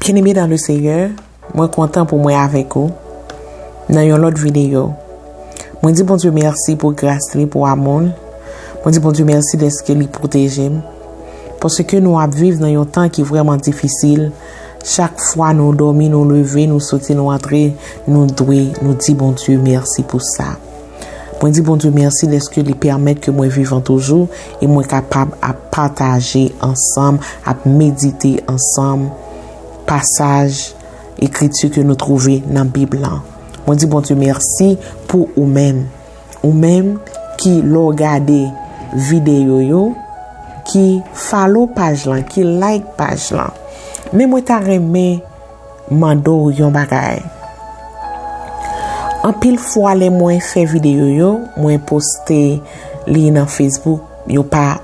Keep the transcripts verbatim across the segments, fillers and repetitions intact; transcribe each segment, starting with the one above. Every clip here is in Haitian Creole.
Byeneme dan le Seyè, mwen kontan pou mwen avèk ou nan yon lòt videyo. Mwen di Bondye mèsi pou gras li, pou amou l. Mwen di Bondye mèsi dèske li pwoteje m. Paske nou ap viv nan yon tan ki vrèman difisil. Chak fwa nou dòmi, nou leve, nou soti, nou antre, nou dwe, nou di Bondye mèsi pou sa. Mwen di Bondye mèsi dèske li pèmèt ke mwen vivan toujou e mwen kapab ap pataje ansanm, ap medite ansanm pasaj ekriti ke nou twouve nan Bib lan. Mwen di Bondye mèsi pou ou menm. Ou menm ki lè w gade videyo yo, ki follow paj lan, ki like paj lan. Men mwen ta renmen mande w yon bagay. Anpil fwa lè mwen fè videyo yo, mwen poste li nan Facebook, yo pa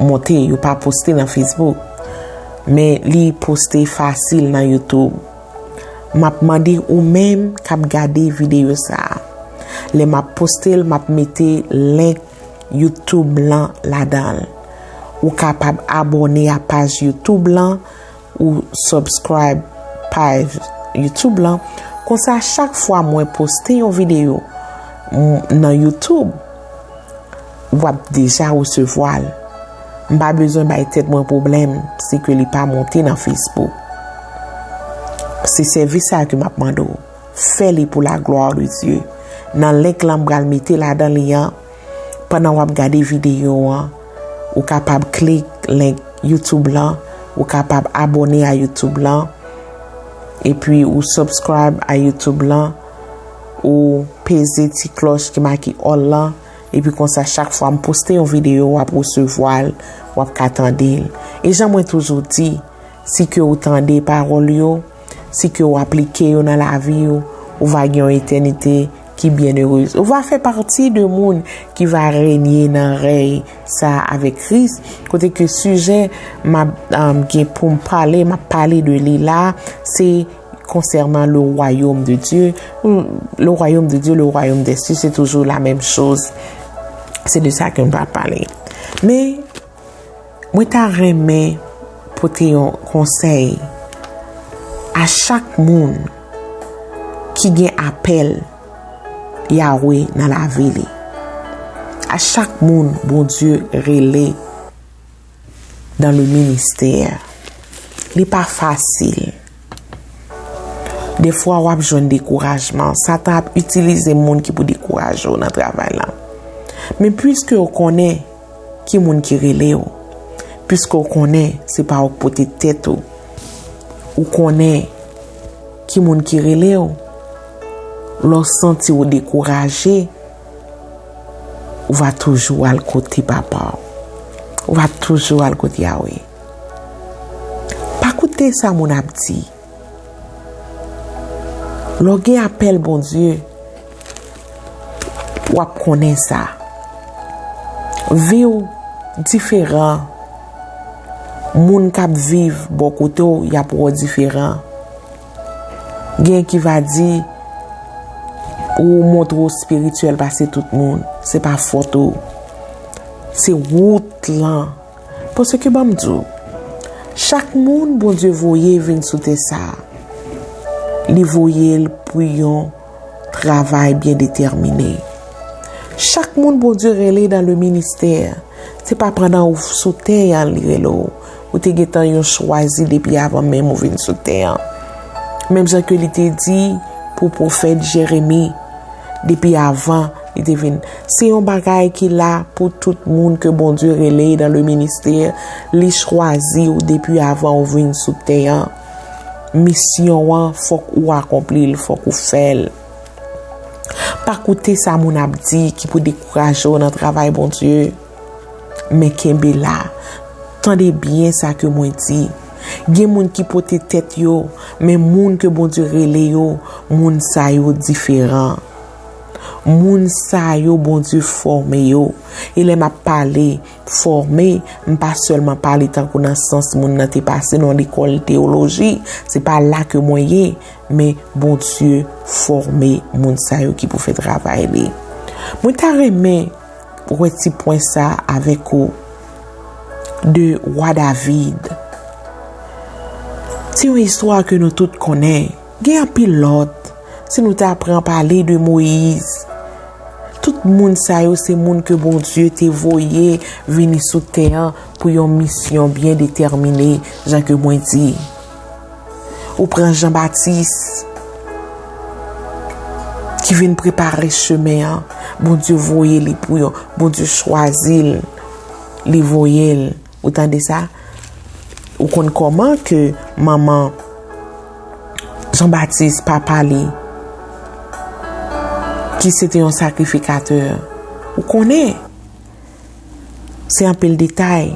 monte, yo pa poste nan Facebook. Men li poste fasil nan YouTube. M ap mande ou menm k ap gade videyo sa a. Lè m ap poste l, m ap mete link YouTube lan ladan l. Ou kapab abòne a paj YouTube lan, ou subscribe paj YouTube lan. Konsa, chak fwa mwen poste yon videyo m- nan YouTube, w ap deja resevwa l. M pa bezwen bay tèt mwen pwoblèm si ke li pa monte nan Facebook. Se sèvis sa a ke m ap mande w. Fè li pou la gloire de Dieu. Nan link lan m pral mete ladan li an, pandan w ap gade videyo an, ou kapab klik link YouTube lan, ou kapab abòne a YouTube lan, epi ou subscribe a YouTube lan, ou peze ti klòch ki make all lan, epi konsa chak fwa m poste yon videyo, w ap resevwa l, w ap ka tande l. E jan mwen toujou di, si ke ou tande pawòl yo, si ke ou aplike yo nan lavi w, ou va gen yon etènite ki byenerez. Ou va fè pati de moun ki va renye nan rèy sa avèk Kris, kote ke sijè m ap, um, gen pou m pale, m ap pale de li la, se konsènan le royaume de Dieu, le royaume de Dieu, le royaume des cieux, se toujou la menm choz. Se de sa ke m va pale. Men, mwen ta renmen pote yon konsèy a chak moun ki gen apèl Yahweh nan lavi li. A chak moun Bondye rele dans le ministère, li pa fasil. Defwa w ap jwenn dekourajman. Satan ap itilize moun ki pou dekouraje w nan travay la. Men piske w konnen ki moun ki rele w, piske w konnen se pa ou k pote tèt ou, ou konnen ki moun ki rele w, lè w santi w dekouraje, ou va toujou al kote Papa w. Ou va toujou al kote Yahweh. Pa koute sa moun ap di. Lè w gen apèl Bondye, w ap konnen sa. Vi w diferan. Moun k ap viv bò kote w, y ap wè w diferan. Gen ki va di, ou montre w espirityèl pase tout moun. Se pa fòt ou. Se wout lan. Paske ban m di w, chak moun Bondye voye vin sou tè sa a, li voye l pou yon travay byen detèmine. Chak moun Bondye rele dans le ministère, se pa pandan ou sou tè an li rele w. Ou te gentan yon chwazi depi avan menm ou vin sou tè an. Menm jan ke li te di pou pwofèt Jeremi, depi avan li te vin. Se yon bagay ki la pou tout moun ke Bondye rele dans le ministère. Li chwazi w depi avan ou vin sou tè an. Misyon an, fòk ou akonpli l, fòk ou fè l. Pa koute sa moun ap di ki pou dekouraje w nan travay Bondye. Men kenbe la. Tande byen sa ke mwen di. Gen moun ki pote tèt yo, men moun ke Bondye rele yo, moun sa yo diferan. Moun sa yo, Bondye fòme yo. E lè m ap pale fòme, m pa sèlman pale tankou nan sans moun nan te pase nan lekòl teyoloji. Se pa la ke mwen ye, men Bondye fòme moun sa yo ki pou fè travay li. Mwen ta renmen wè ti pwen sa avèk ou de wa David. Se yon istwa ke nou tout konnen. Gen anpil lòt. Si nou ta pran pale de Moyiz, tout moun sa yo se moun ke Bondye te voye vini sou tè an pou yon misyon byen detèmine, jan ke mwen di. Ou pran Jan Batis, ki vin prepare chemen an. Bondye voye li pou yon, Bondye chwazi l, li voye l. Ou tande sa? Ou konn kòman ke manman Jan Batis, papa li, ki se te yon sakrifikatè, ou konnen, se anpil detay,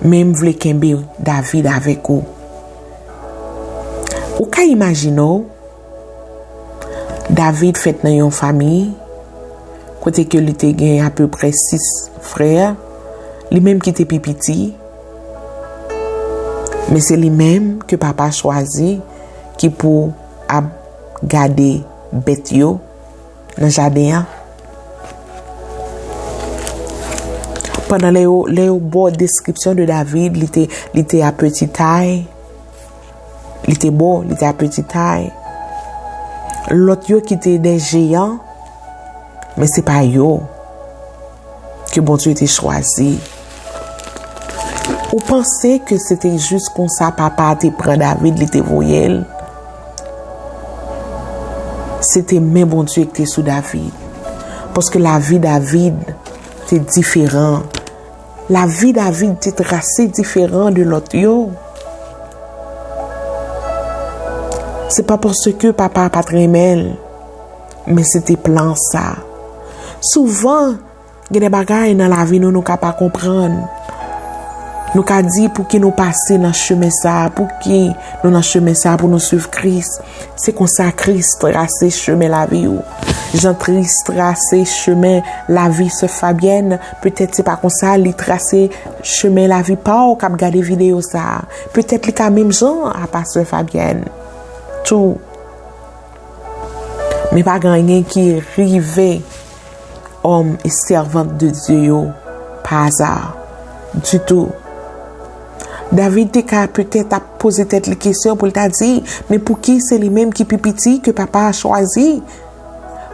men m vle kenbe David avèk ou. Ou ka imajine w, David fèt nan yon fanmi kote ke li te gen apeprè sis frè, li menm ki te pi piti, men se li menm ke papa chwazi ki pou ap gade bèt yo nan jaden an. Pandan lè yo, lè yo ba w deskripsyon de David, li te, li te a peti tay, li te bo, li te a peti tay. Lòt yo ki te de jeyan, men se pa yo ke Bondye te chwazi. Ou panse ke se te jis konsa papa a te pran David, li te voye l? Se te men Bondye ki te sou David. Paske lavi David te diferan. Lavi David te trase diferan de lòt yo. Se pa paske papa a pa t renmen l, men se te plan sa. Souvan, gen de bagay nan lavi nou, nou ka pa konprann. Nou ka di, "Pouki nou pase nan chemen sa a? Pouki nou nan chemen sa a pou nou swiv Kris?" Se konsa Kris trase chemen lavi w. Jan Kris trase chemen lavi sè Fabyèn, petèt se pa konsa li trase chemen lavi pa w k ap gade videyo sa a. Petèt li ka menm jan a pa sè Fabyèn tou. Men pa gen anyen ki rive òm e sèvant de Dye yo pa aza ditou. David te ka petèt ap poze tèt li kesyon pou l ta di, "Men pouki se li menm ki pi piti ke papa a chwazi?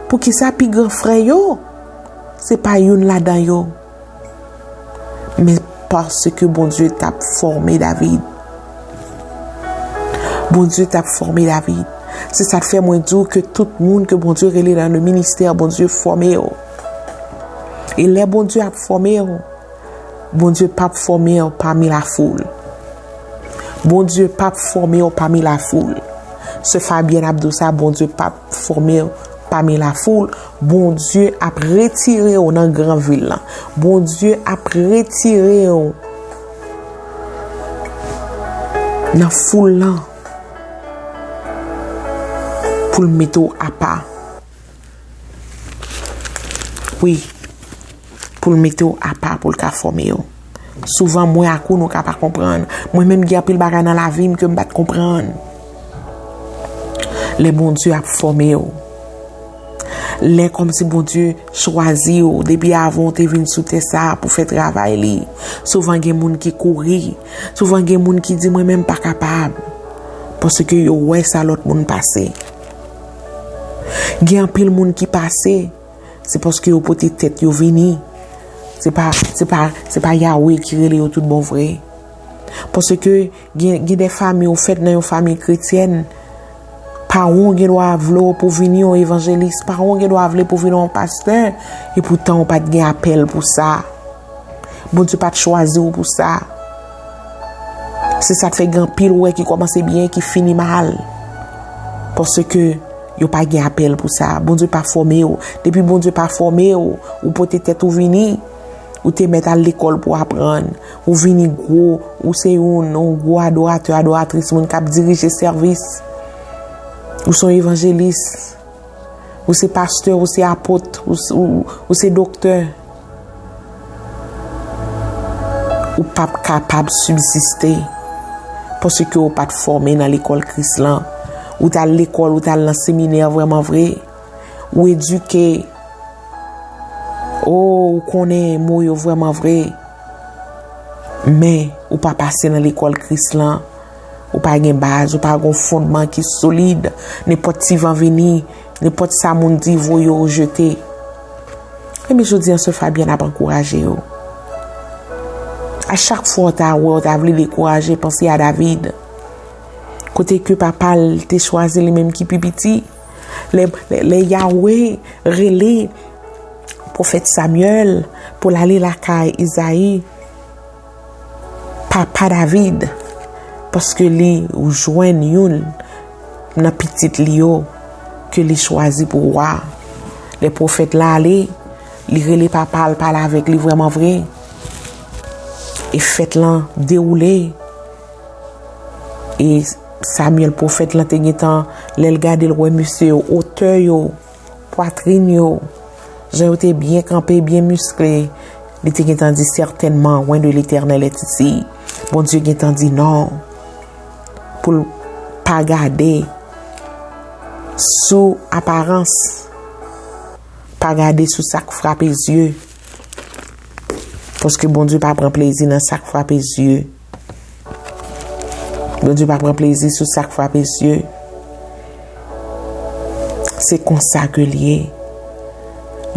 Poukisa pi gran frè yo, se pa youn ladan yo?" Men paske Bondye t ap fòme David. Bondye t ap fòme David. Se sa k fè mwen di w ke tout moun ke Bondye rele nan le ministè, Bondye fòme yo. E lè Bondye ap fòme w, Bondye p ap fòme w pami lafoul. Bondye p ap fòme w pami lafoul. Sè Fabyèn ap di w sa, Bondye p ap fòme w pami lafoul. Bondye ap retire w nan gran vil lan. Bondye ap retire w nan foul lan pou l mete w apa. Wi, pou l mete w apa, pou l ka fòme w. Souvan, mwen ak ou, nou ka pa konprann. Mwen menm, gen anpil bagay nan lavi m ke m pa t konprann. Lè Bondye ap fòme w, lè kòmsi Bondye chwazi w depi avan w te vin sou tè sa a pou fè travay li, souvan gen moun ki kouri. Souvan gen moun ki di, "Mwen menm pa kapab." Paske yo wè sa lòt moun pase. Gen anpil moun ki pase, se paske yo pote tèt yo vini. Se pa, se pa, se pa Yawe ki rele yo tout bon vre. Paske gen, gen de fanmi ou fèt nan yon fanmi kretyèn, paran w gen dwa vle w pou vini yon evanjelis, paran w gen dwa vle pou vini yon pastè, epoutan w pa t gen apèl pou sa. Bondye pa t chwazi w pou sa. Se sa k fè gen anpil ou wè ki kòmanse byen, ki fini mal. Paske yo pa gen apèl pou sa. Bondye pa fòme w. Depi Bondye pa fòme w, ou pote tèt ou vini, ou te mèt al lekòl pou aprann. Ou vini gwo, ou se yon, yon gwo adoratè, adoratris, moun k ap dirije sèvis. Ou se yon evanjelis. Ou se pastè, ou se apot, ou, ou, ou se doktè. Ou p ap kapab sibsiste. Paske ou pa t fòme nan lekòl Kris lan. Ou t al lekòl, ou t al nan seminè vrèman vre. Ou edike. O, ou konnen mo yo vrèman vre. Men, ou pa pase nan lekòl Kris lan. Ou pa gen baz, ou pa gen fondman ki solid. Nenpòt ti van vini, nenpòt sa moun di, voye w jete. Ebyen, jodi an, sè Fabienne ap ankouraje w. A chak fwa w ta wè, w ta vle dekouraje, panse a David. Kote ke papa l te chwazi li menm ki pi piti. Lè, lè, lè Yahweh rele pwofèt Samuel pou l ale lakay Izayi, papa David, paske li jwenn youn nan pitit li yo ke li chwazi pou wa. Lè pwofèt la ale, li rele papa l, pale avèk li vrèman vre. E fèt lan dewoule. E Samuel pwofèt lan te gentan, lè l gade l wè mesye yo, otè yo, pwatrin yo, jan yo te byen kanpe, byen miskle, li te gentan di, certainement, oint de l'Éternel est ici. Bondye gentan di non. Pou l pa gade sou aparans, pa gade sou sa k frape zye. Paske Bondye pa pran plezi nan sa k frape zye. Bondye pa pran plezi sou sa k frape zye. Se konsa ke l ye.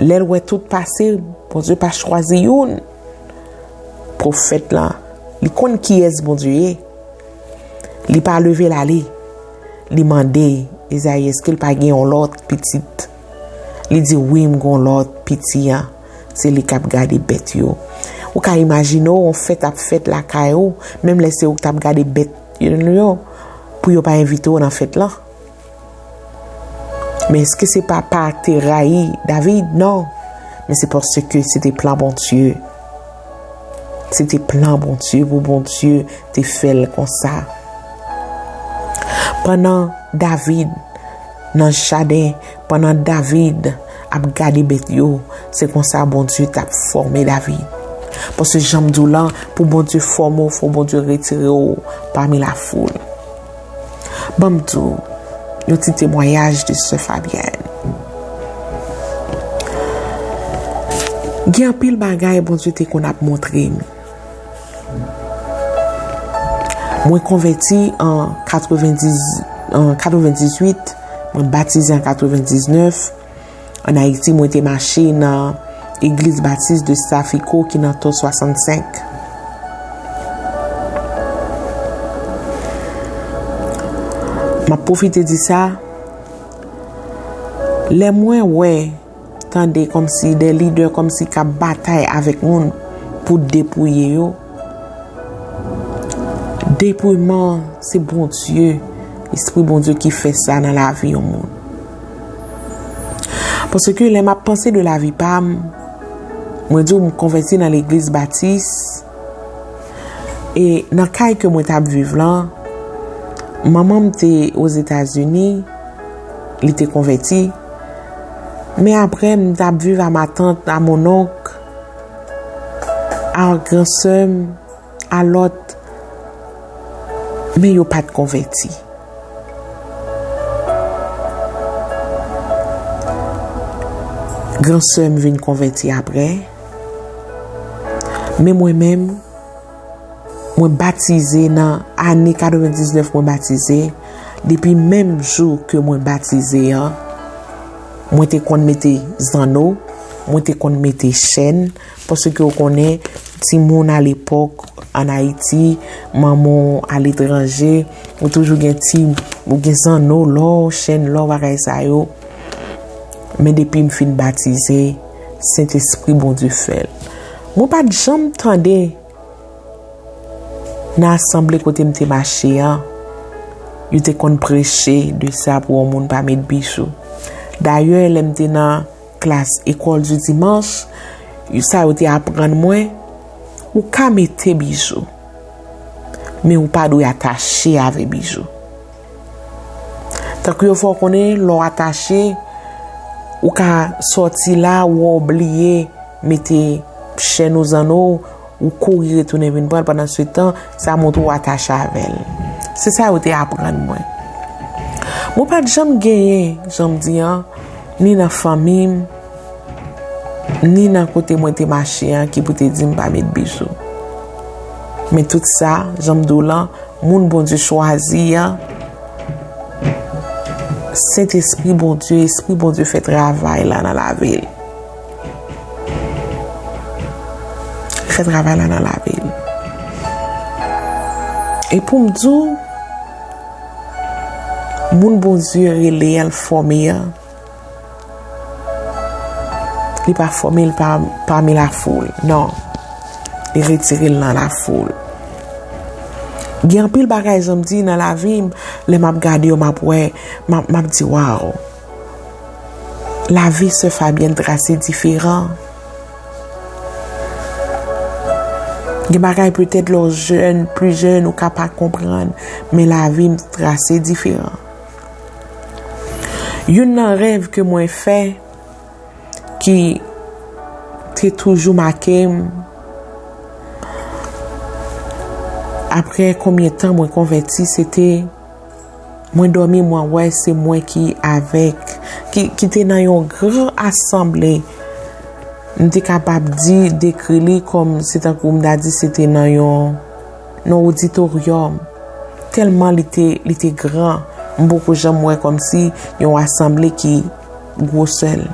Lè l wè tout pase, Bondye pa chwazi youn. Pwofèt lan, li konn kiyès Bondye ye. Li pa leve l ale. Li mande Ezayi, èske l pa gen yon lòt pitit? Li di, wi, m gen yon lòt piti an. Se li k ap gade bèt yo. Ou ka imajine w, yon fèt ap fèt lakay ou, menm lè se ou k t ap gade bèt yo, pou yo pa envite w nan fèt lan. Men èske se papa te rayi David? Non. Men se paske se te plan Bondye. Se te plan Bondye pou Bondye te fè l konsa. Pandan David nan jaden, pandan David ap gade bèt yo, se konsa Bondye t ap fòme David. Paske jan m di w lan, pou Bondye fòme w, fò Bondye retire w pami lafoul. Ban m di w yon ti temwayaj de sè Fabienne. Gen anpil bagay Bondye te konn ap montre m. Mwen konvèti an katrevendiz, an katrevendizuit, mwen batize an katrevendiznèf. Ann Ayiti, mwen te mache nan Egliz Batis de Safico ki nan Tò swasannsenk. M ap pwofite di sa, lè mwen wè, tande kòmsi de lidè kòmsi k ap batay avèk moun pou depouye yo. Depouyeman, se Bondye, Lespri Bondye ki fè sa nan lavi yon moun. Paske lè m ap panse de lavi pa m, mwen di w m konvèti nan legliz batis, e nan kay ke mwen t ap viv lan, manman m te Ozetazini, li te konvèti. Men apre, m t ap viv a matant, a mononk, a gran sè m, a lòt, men yo pa t konvèti. Gran sè m vin konvèti apre. Men mwen menm, mwen batize nan ane katrevendiznèf, mwen batize. Depi menm jou ke mwen batize an, mwen te konn mete zanno, mwen te konn mete chèn, paske w konnen, timoun alepòk, ann Ayiti, manman w aletranje, ou toujou gen ti, ou gen zanno, lò, chèn, lò, bagay sa yo. Men depi m fin batize, Sentespri Bondye fè l. Mwen pa t janm tande nan asanble kote m te mache an, yo te konn preche de sa pou yon moun pa met bijou. Dayè, lè m te nan klas École du Dimanche, sa yo te aprann mwen, ou ka mete bijou, men ou pa dwe atache avè bijou. Tankou yo fè w konnen, lè w atache, ou ka sòti la, ou wè w bliye mete chèn ou zanno w, ou kouri retounen vin pran l, pandan se tan, sa montre w atache avè l. Se sa yo te aprann mwen. Mwen pa t janm genyen, jan m di an, ni nan fanmi m, ni nan kote mwen te mache an, ki pou te di m pa met bijou. Men tout sa, jan m di w lan, moun Bondye chwazi an, Sentespri Bondye, Espri Bondye fè travay la nan lavi l. Fè travay la nan lavi l. E pou m di w, moun Bondye rele an, l fòme an, li pa fòme l pa, pami lafoul. Non. Li retire l nan lafoul. Gen anpil bagay, jan m di, nan lavi m, lè m ap gade yo, m ap wè, m ap, m ap di, waw. Lavi sè Fabyèn trase diferan. Gen bagay petèt lè w jèn, pli jèn, ou ka pa konprann, men lavi m trase diferan. Youn nan rèv ke mwen fè ki te toujou make m, apre konbyen tan mwen konvèti, se te mwen dòmi, mwen wè se mwen ki avèk, ki, ki te nan yon gran asanble. M te kapab di, dekri li kòm, se tankou m ta di se te nan yon, nan oditoryòm. Tèlman li te, li te gran, m poko janm wè kòmsi yon asanble ki gwosè l.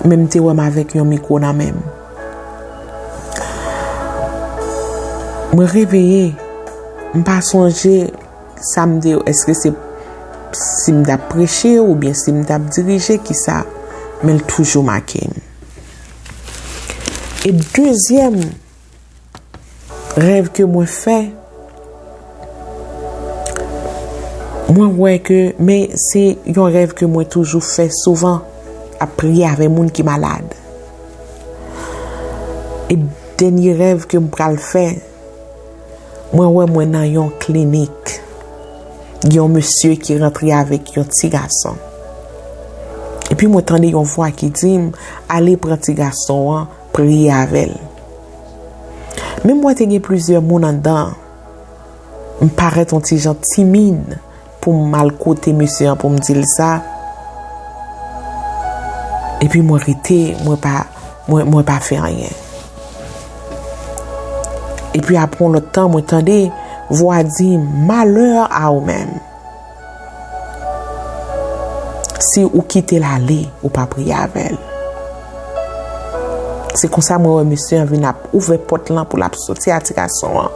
Men m te wè m avèk yon mikwo nan men m. Mwen reveye, m pa sonje sa m te, èske se si m t ap preche oubyen si m t ap dirije, kisa, men l toujou make m. E dezyèm rèv ke mwen fè, mwen wè ke, men se yon rèv ke mwen toujou fè souvan, ap priye avè moun ki malad. E dènye rèv ke m pral fè, mwen wè mwen nan yon klinik. Gen yon mesye ki rantre avèk yon ti gason. Epi mwen tande yon vwa ki di m, ale pran ti gason an, priye avè l. Men m wè te gen plizyè moun anndan. M parèt yon ti jan timid pou m al kote mesye an pou m di l sa. Epi mwen rete, mwen pa, mwen, mwen pa fè anyen. Epi apre yon lòt tan, mwen tande vwa di, malè a ou menm. Si ou kite l ale, ou pa priye avè l. Se konsa mwen wè mesye an vin ap ouvè pòt lan pou l ap soti a ti gason an.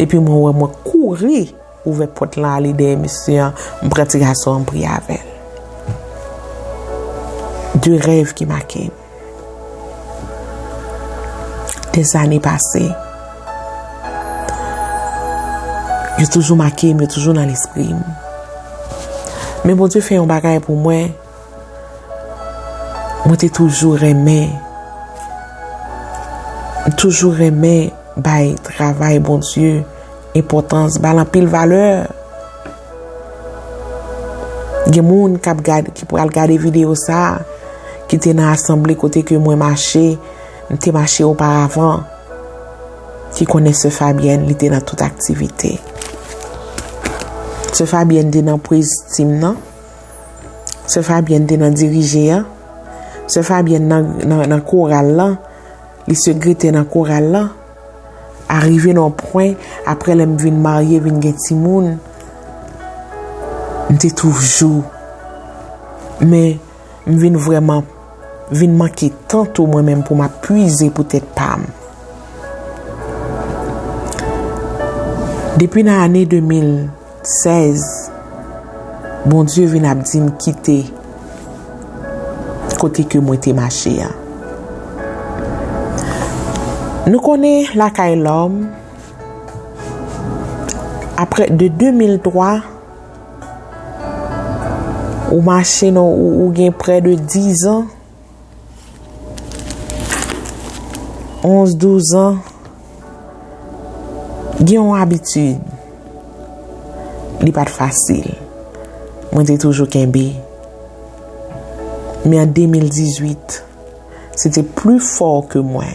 Epi mwen wè mwen kouri ouvè pòt lan ale dèyè mesye an, m pran ti gason an, m priye avè l. De rèv ki make m. Dèzane pase. Yo toujou make m, yo toujou nan lespri m. Men Bondye fè yon bagay pou mwen. Mwen te toujou renmen, m toujou renmen bay travay Bondye enpòtans, ba l anpil valè. Gen moun k ap gad-, ki pral gade videyo sa a, ki te nan asanble kote ke mwen mache, m te mache oparavan, ki konnen sè Fabyèn, li te nan tout aktivite. Sè Fabyèn te nan praise team nan. Sè Fabyèn te nan dirije a. Sè Fabyèn nan, nan, nan koral la. Li segretè nan koral la. Arive nan yon pwen, apre lè m vin marye, vin gen timoun, m te toujou. Men, m vin vrèman, vin manke tan tou mwen menm pou m ap pwize pou tèt pa m. Depi nan ane de mil sèz, Bondye vin ap di m kite kote ke mwen te mache a. Nou konnen lakay lòm, apre de de mil twa, ou mache nan, ou, ou gen prè de diz an, onz, douz an, gen yon abitid. Li pa t fasil. Mwen te toujou kenbe. Men an de mil dizuit, se te pli fò ke mwen.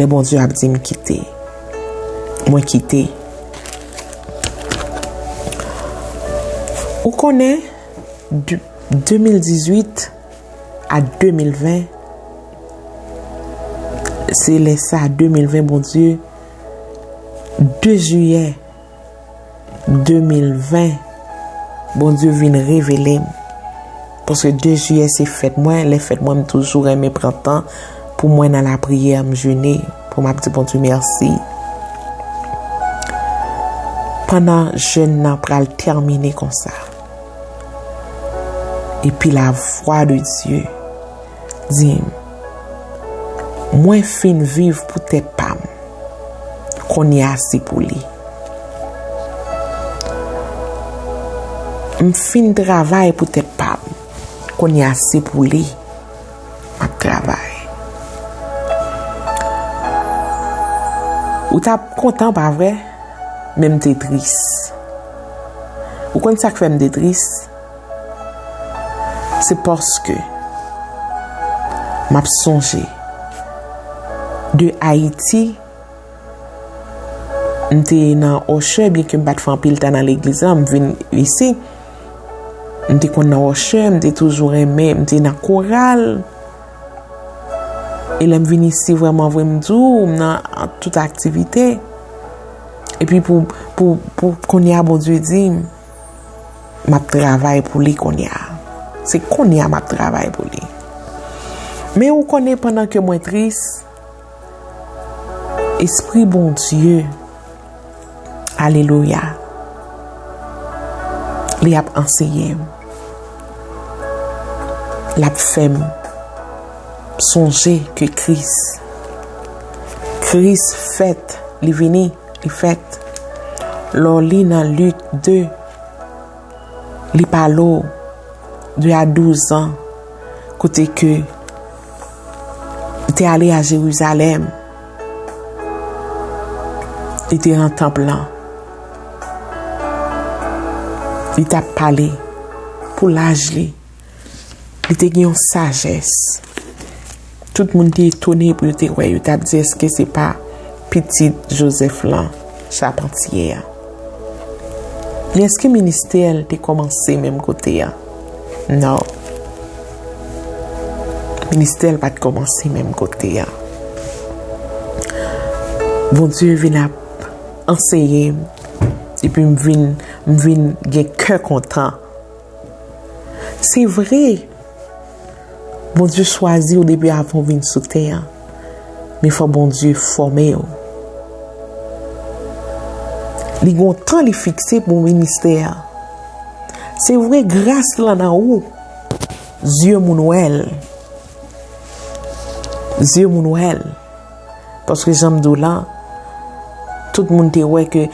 Lè Bondye ap di m kite, mwen kite. Ou konnen, de, de mil dizuit a de mil ven, se lè sa, de mil ven, Bondye de jiyè de mil ven, Bondye vin revele m. Paske de jiyè se fèt mwen, lè fèt mwen, m toujou renmen pran tan pou mwen nan lapriyè, m jene, pou m ap di Bondye mèsi. Pandan jèn nan pral tèmine konsa, epi lavwa de Dye di m, mwen fin viv pou tèt pa m, kounye a se pou li. M fin travay pou tèt pa m, kounye a se pou li m ap travay. Ou t ap kontan, pa vre? Men m te tris. Ou konn sa k fè m te tris? Se paske m ap sonje de Ayiti, m te nan Òchè, byenke m pa t fè anpil tan nan legliz la, m vin isi. M te konn nan Òchè, m te toujou renmen, m te nan koral. E lè m vin isi, vrèman vre, m di w, m nan tout aktivite. Epi pou, pou, pou kounye a, Bondye di m, m ap travay pou li kounye a. Se kounye a m ap travay pou li. Men ou konnen, pandan ke mwen tris, Espri Bondye, alelouya, li ap anseye m. L ap fè m sonje ke Kris, Kris fèt, li vini, li fèt. Lè w li nan Lik de, li pale w de a douz an, kote ke li te ale a Jerizalèm, li te nan tanp lan, li t ap pale pou laj li. Li te gen yon sajès. Tout moun te etone pou yo te wè, yo t ap di, èske se pa pitit Jozèf lan, chapantye a? Men èske ministè l te kòmanse menm kote a? Non. Ministè l pa t kòmanse menm kote a. Bondye vin ap anseye m, epi m vin, m vin gen kè kontan. Se vre, Bondye chwazi w depi avan w vin sou tè a. Men fò Bondye fòme w. Li gon tan li fikse pou ministè a. Se vre, gras lan nan ou. Zye moun wè l. Zye moun wè l. Paske jan m di w la, tout moun te wè ke,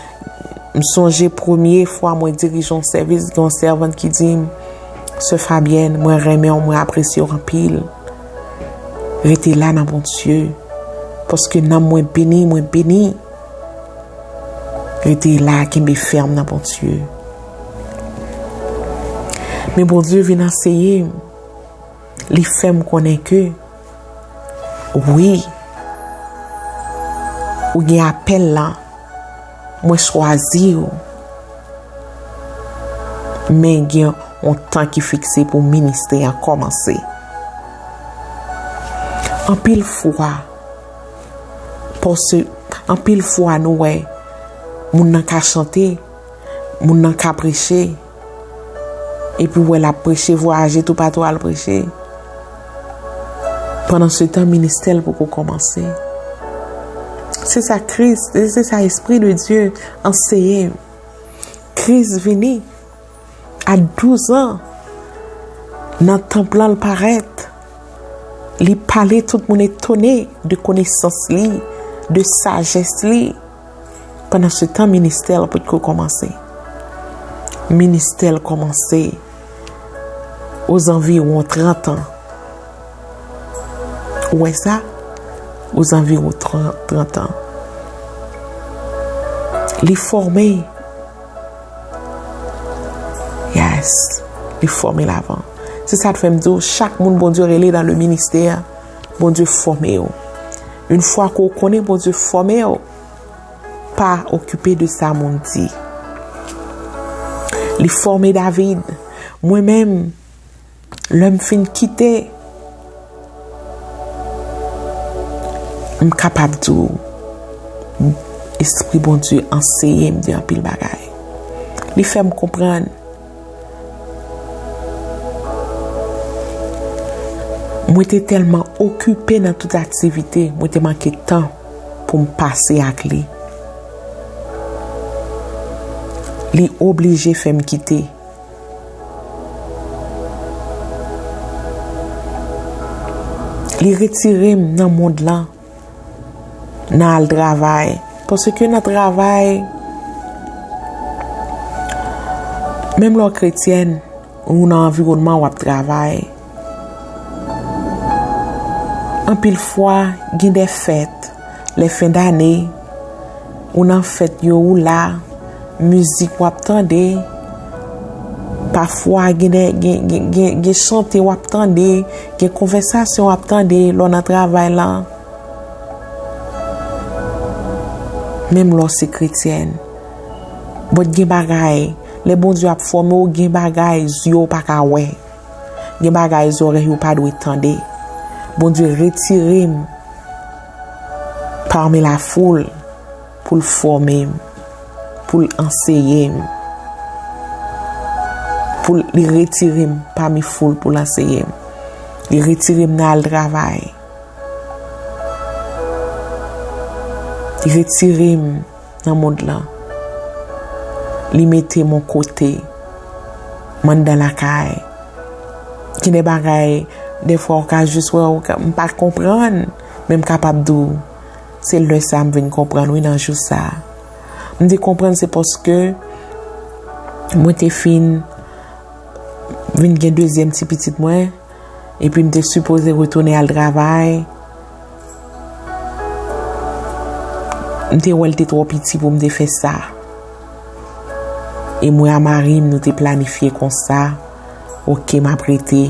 m sonje premye fwa mwen dirije yon sèvis, gen yon sèvant ki di m, Sè Fabyèn, mwen renmen w, mwen apresye w anpil. Rete la nan Bondye, paske nanm mwen beni, mwen beni. Rete la, kenbe fèm nan Bondye. Men Bondye vin anseye m. Li fè m konnen ke, wi, ou gen apèl la, mwen chwazi w, men gen yon tan ki fikse pou ministè a kòmanse. Anpil fwa, pase, anpil fwa nou wè moun nan ka chante, moun nan ka preche, epi w wè l ap preche, vwayaje toupatou al preche. Pandansetan, ministè l poko kòmanse. Se sa Kris, se sa Espri de Dye anseye. Kris vini a douz an, nan tanp lan l parèt. Li pale, tout moun etone de konesans li, de sajès li. Pandansetan, ministè l potko kòmanse. Ministè l kòmanse ozanviwon trant an. Ou wè sa? Ozanviwon trant, trant an. Li fòme. Yes. Li fòme l avan. Se sa k fè m di w, chak moun Bondye rele dans le ministère, Bondye fòme w. Yon fwa ke w konnen Bondye fòme w, pa okipe de sa moun di. Li fòme David. Mwen menm, lè m fin kite, m kapab di w, Espri Bondye anseye m de anpil bagay. Li fè m konprann. Mwen te tèlman okipe nan tout aktivite, mwen te manke tan pou m pase ak li. Li oblije fè m kite. Li retire m nan mond lan, nan al travay. Paske nan travay, menm lè w kretyèn, ou nan anviwònman w ap travay. Anpil fwa, gen de fèt, lè fen dane, ou nan fèt yo, ou la, mizik w ap tande, pafwa gen de, gen, gen, gen, gen chante w ap tande, gen konvèsasyon w ap tande lè w nan travay lan. Menm lè w se kretyèn. But gen bagay, lè Bondye ap fòme w, gen bagay zye w pa ka wè. Gen bagay zòrèy ou pa dwe tande. Bondye retire m pami lafoul pou l fòme m, pou l anseye m, pou l, li retire m pami foul pou l anseye m. Li retire m nan al travay. Li retire m nan mond lan. Li mete m yon kote. M anndan lakay. Gen de bagay, defwa ou ka jis wè, ou ka, m pa konprann, men m kapab di w, se lè sa m vin konprann, wi, nan jou sa. M te konprann se paske mwen te fin vin gen dezyèm ti pitit mwen, epi m te sipoze retounen al travay. M te wè l te twò piti pou m te fè sa. E mwen a mari m, nou te planifye konsa, oke, m ap rete.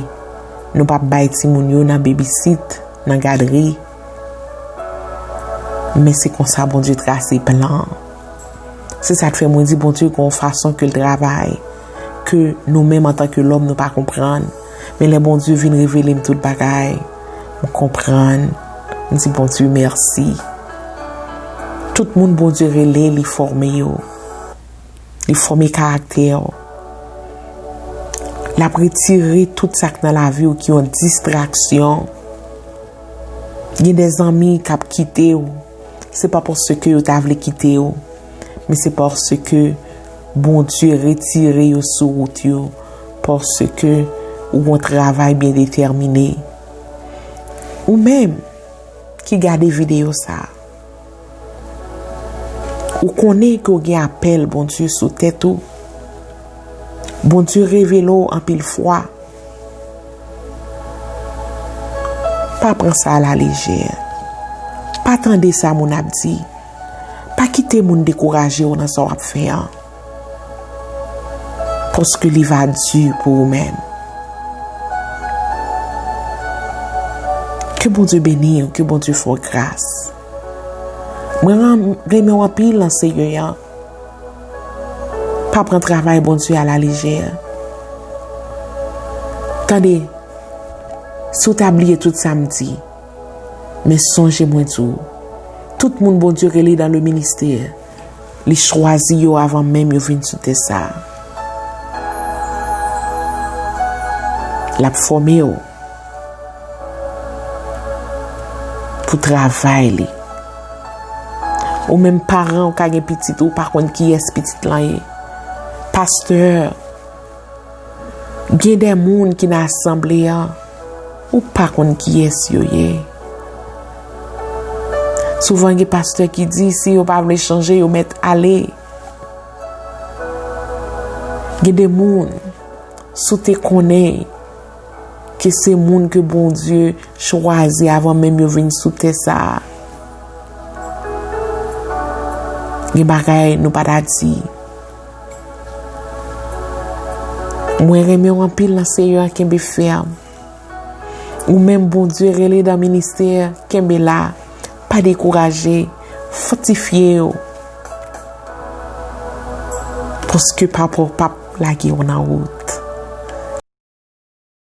Nou p ap bay timoun yo nan babysit, nan gadri. Men se konsa Bondye trase plan an. Se sa k fè mwen di Bondye gen yon fason ke l travay, ke nou menm antanke lòm nou pa konprann. Men lè Bondye vin revele m tout bagay, m konprann. M di Bondye mèsi. Tout moun Bondye rele, li fòme yo. Li fòme karaktè w. L ap retire tout sa k nan lavi w ki yon distraksyon. Gen de zanmi k ap kite w. Se pa paske yo ta vle kite w, men se paske Bondye retire yo sou wout yo, paske ou gon travay byen detèmine. Ou menm ki gade videyo sa, ou konnen ke w gen apèl Bondye sou tèt ou. Bondye revele w anpil fwa. Pa pran sa alalejè. Pa tande sa moun ap di. Pa kite moun dekouraje w nan sa w ap fè an. Paske li va di pou ou menm. Ke Bondye beni w, ke Bondye fè w gras. Mwen ran-, renmen w anpil nan Seyè a. Pa pran travay Bondye alalejè. Tande, si w ta bliye tout sa m di, men sonje mwen di w, tout moun Bondye rele dans le ministère, li chwazi yo avan menm yo vin sou tè sa a. L ap fòme w pou travay li. Ou menm paran, ou ka gen pitit, ou pa konn kiyès pitit lan ye. Pastè, gen de moun ki nan asanble a, ou pa konn kiyès yo ye. Souvan gen pastè ki di si yo pa vle chanje, yo mèt ale. Gen de moun, si w te konnen ke se moun ke Bondye chwazi avan menm yo vin sou tè sa a. Gen bagay nou pa ta di. Mwen renmen w anpil nan Seyè a, kenbe fèm. Ou menm Bondye rele dan ministè, kenbe la. Pa dekouraje, fòtifye w. Paske papa w p ap lage w nan wout.